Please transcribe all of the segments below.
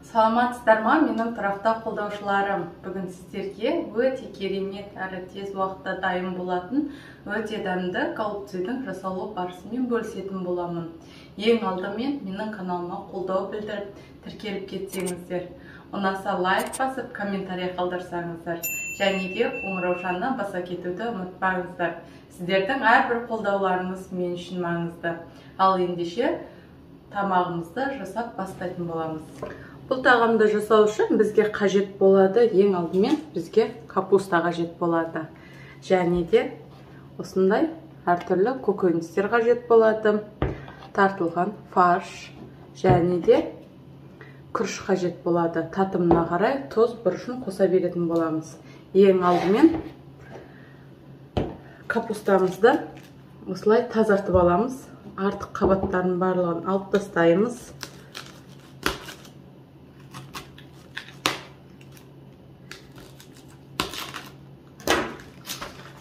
Саламатсыздар ма, менің тұрақты қолдаушыларым. Бүгін сіздерге өте керемет әрі тез уақытта дайын болатын өте дәмді голубцыдың жасалу барысымен бөлісетін боламын. Ең алдымен менің каналыма қолдау білдіріп, тіркеліп кетсеңіздер, ұнаса лайк басып, комментарий қалдырсаңыздар, және де қоңыраушаны баса кетуді ұмытпаңыздар. Сіздердің әрбір қолдауларыңыз мен үшін маңызды. Ал ендеше тамағымызды жасап бастайтын боламыз. Бұл тағамды жасау үшін бізге қажет болады, ең алдымен бізге капуста қажет болады. Және де осындай әртүрлі көкөністер қажет болады, тартылған фарш, және де күріш қажет болады. Татымына қарай тұз, бұрышын қоса беретін боламыз. Ең алдымен капустамызды осылай тазартып аламыз. Артық қабаттарын барлығын алып тастаймыз.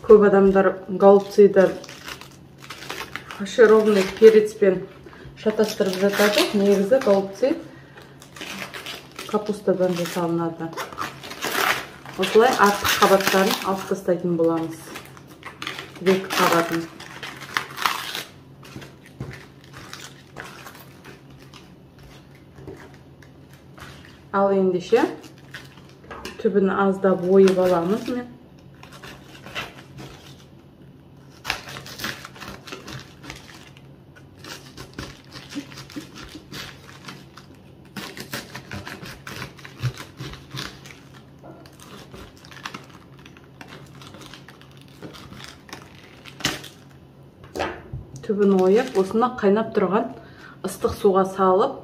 Көп адамдар голубцыды фаршированный перецпен шатастырып жатады. Негізі голубцы капустадан жасалынады. Осылай артық қабаттарын алып тастайтын боламыз. Екі қабатын. Ал ендеше түбін аздап ойып аламыз мен. Түбін ойып, осыны қайнап тұрған ыстық суға салып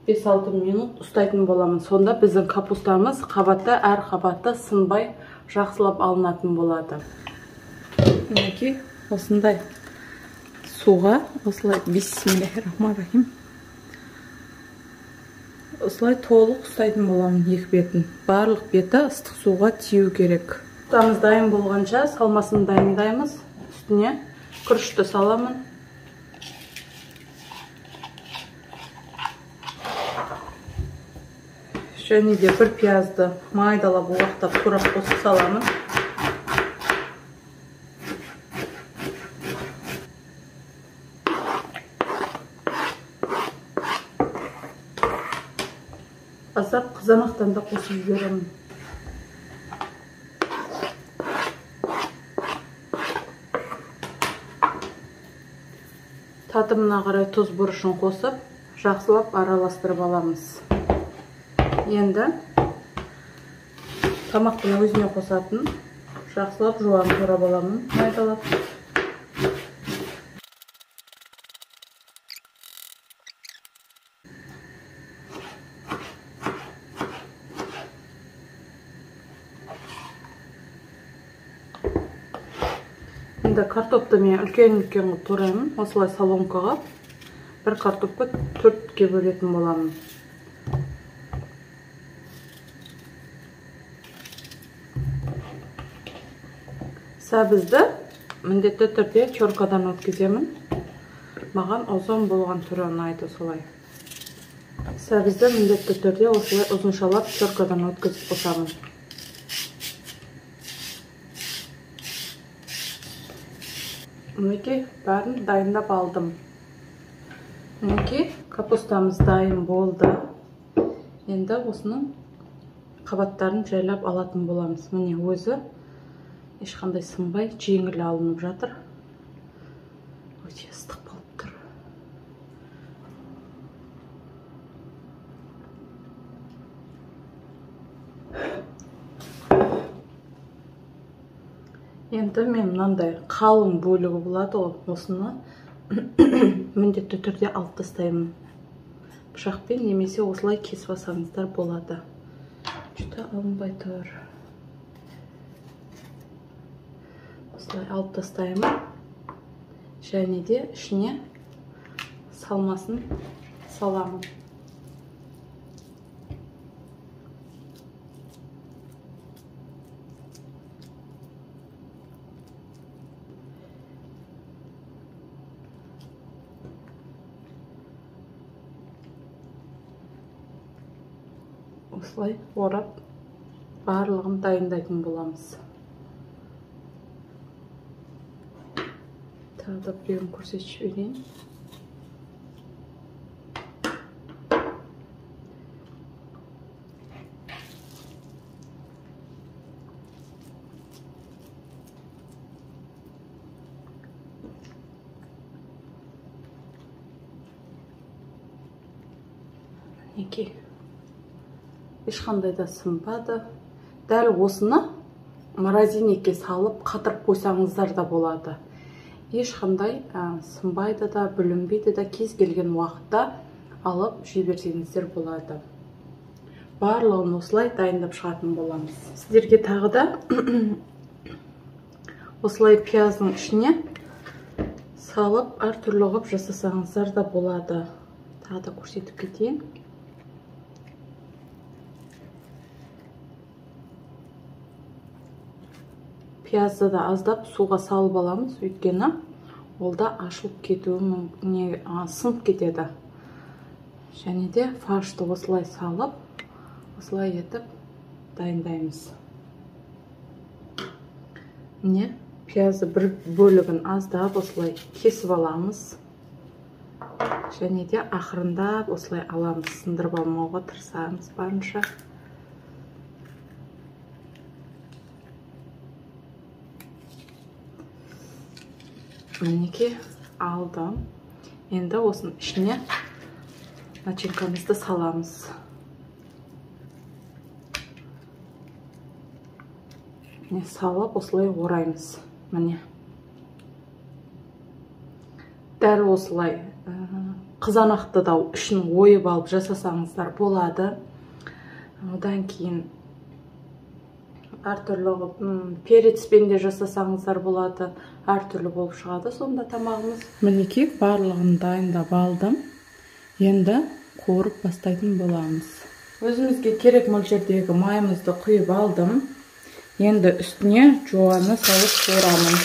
5-6 минут ұстайтын боламын. Сонда біздің капустамыз қабатта, әр қабатта сынбай жақсылап алынатын болады. Мінекей осындай суға осылай бисмиллахиррахманиррахим осылай толық ұстайтын боламын екі бетін. Барлық беті ыстық суға тию керек. Капустамыз дайын болғанша салмасын дайындаймыз. Үстіне күрішті саламын. Және де бір пиязды майдалап уақтап турап қосып саламын. Аздап қызанақтан да қосып жіберемін. Татымына қарай тұз бұрышын қосып, жақсылап араластырып аламыз. Енді тамақтың өзіне қосатын жақсылап жуан турап аламын, майдалап. Енді картопты мен үлкен-үлкен қылып тураймын. Осылай соломкаға бір картопты 4-ке бөлетін боламын. Сәбізді міндетті түрде теркадан өткіземін. Маған ұзын болған түрі ұнайды солай. Сәбізді міндетті түрде осылай ұзыншалап теркадан өткізіп қосамын. Мінекей бәрін дайындап алдым. Мінекей капустамыз дайын болды. Енді осының қабаттарын жайлап алатын боламыз. Міне өзі ешқандай сынбай жеңіл алынып жатыр. Өте ыстық болып тұр. Енді мен мынандай қалың бөлігі болады ғой, осыны міндетті түрде алып тастаймын. Пышақпен немесе осылай кесіп алсаңыздар болады. Жүдә алынбай тұр. Осылай алып тастаймын. Және де ішіне салмасын саламын. Осылай орап барлығын дайындайтын боламыз. Тағы да біреуін көрсетіп жіберейін. Мінекей, ешқандай да сынбады. Дәл осыны морозильникке салып қатырып қойсаңыздар да болады. Ешқандай сынбайды да, бүлінбейді да, кез келген уақытта алып жей берсеңіздер болады. Барлығын осылай дайындап шығатын боламыз. Сіздерге тағы да осылай пияздың ішіне салып әртүрлі қылып жасасаңыздар да болады. Тағы да көрсетіп кетейін. Пиязды да аздап суға салып аламыз, өйткені ол да ашылып кетуі мүмкін, сынып кетеді. Және де фаршты осылай салып, осылай етіп дайындаймыз. Міне, пиязды бір бөлігін аздап осылай кесіп аламыз. Және де ақырындап осылай аламыз, сындырып алмауға тырысамыз барынша. Мінекей, алдым. Енді осының ішіне начинкамызды саламыз. Міне, салып осылай ораймыз. Міне. Дәл осылай қызанақты да ішін ойып алып жасасаңыздар болады. Одан кейін әртүрлі перецпен де жасасаңыздар болады, әртүрлі болып шығады сонда тамағымыз. Мінекей, барлығын дайындап алдым. Енді қуырып бастайтын боламыз. Өзімізге керек мөлшердегі майымызды құйып алдым. Енді үстіне жуаны салып қуырамын.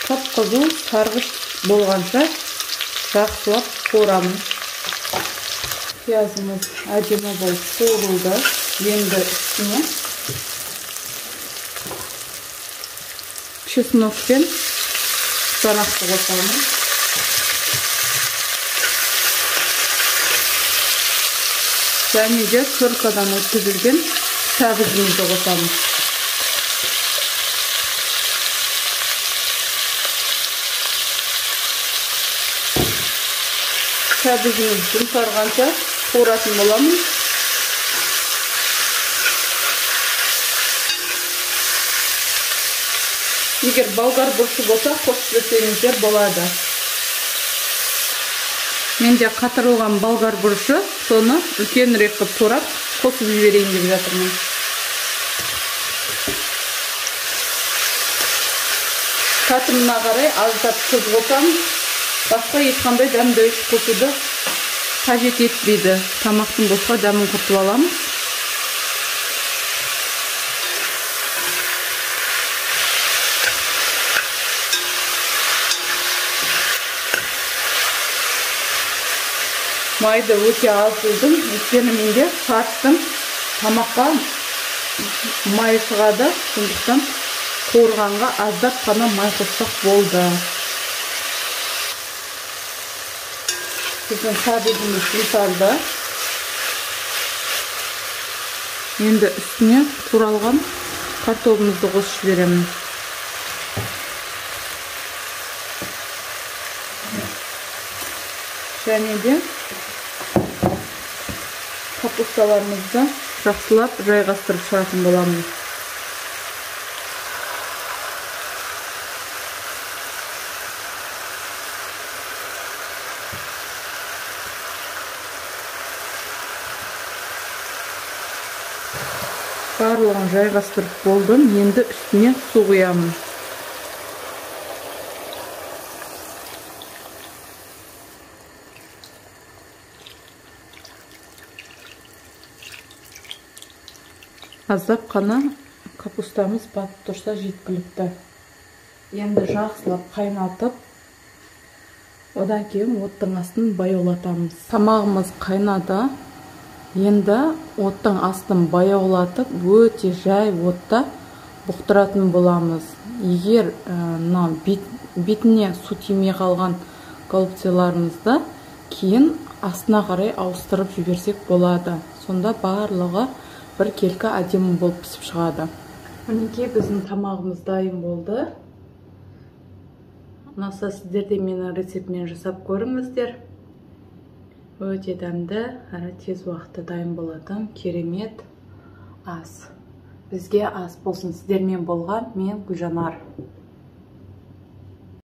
Қып-қызыл сарғыш болғанша жақсылап қуырамын. Пиязымыз әдемі болып қуырылды. Енді үстіне чеснок пен қызанақты қосамын. Және де сыркадан өткізілген сәбізімізді қосамыз. Сәбізіміз жұмсарғанша қуыратын боламын. Егер болгар бұрышы болса, қосып жіберсеңіздер болады. Менде қатырылған болгар бұрышы, соны үлкенірек қылып турап қосып жіберейін деп жатырмын. Татымына қарай аздап тұз қосамын. Басқа ешқандай дәмдеуіш қосуды қажет етпейді. Тамақтың босқа дәмін құртып аламыз. Майды өте аз құйдым, өйткені менде фарштың тамаққа май шығады, сондықтан қуырғанға аздап қана май қоссақ болды. Біздің сәбізіміз жұмсарды. Енді үстіне туралған картобымызды қосып жіберемін. Және де капусталарымызды жақсылап жайғастырып шығатын боламын. Барлығын жайғастырып болдым. Енді үстіне су құямын. Аздап қана капустамыз батып тұрса жеткілікті. Енді жақсылап қайнатып, Одан кейін оттың астын баяулатамыз. Тамағымыз қайнады. Енді оттың астын баяулатып, өте жай отта бұқтыратын боламыз. Егер мына бетіне су тимей қалған голубцыларымызды кейін астына қарай ауыстырып жіберсек болады. Сонда барлығы біркелкі әдемі болып пісіп шығады. Мінекей, біздің тамағымыз дайын болды. Ұнаса, сіздер де менің рецептіммен жасап көріңіздер. Өте дәмді әрі тез уақытта дайын болатын керемет ас. Бізге ас болсын. Сіздермен болған мен, Гүлжанар.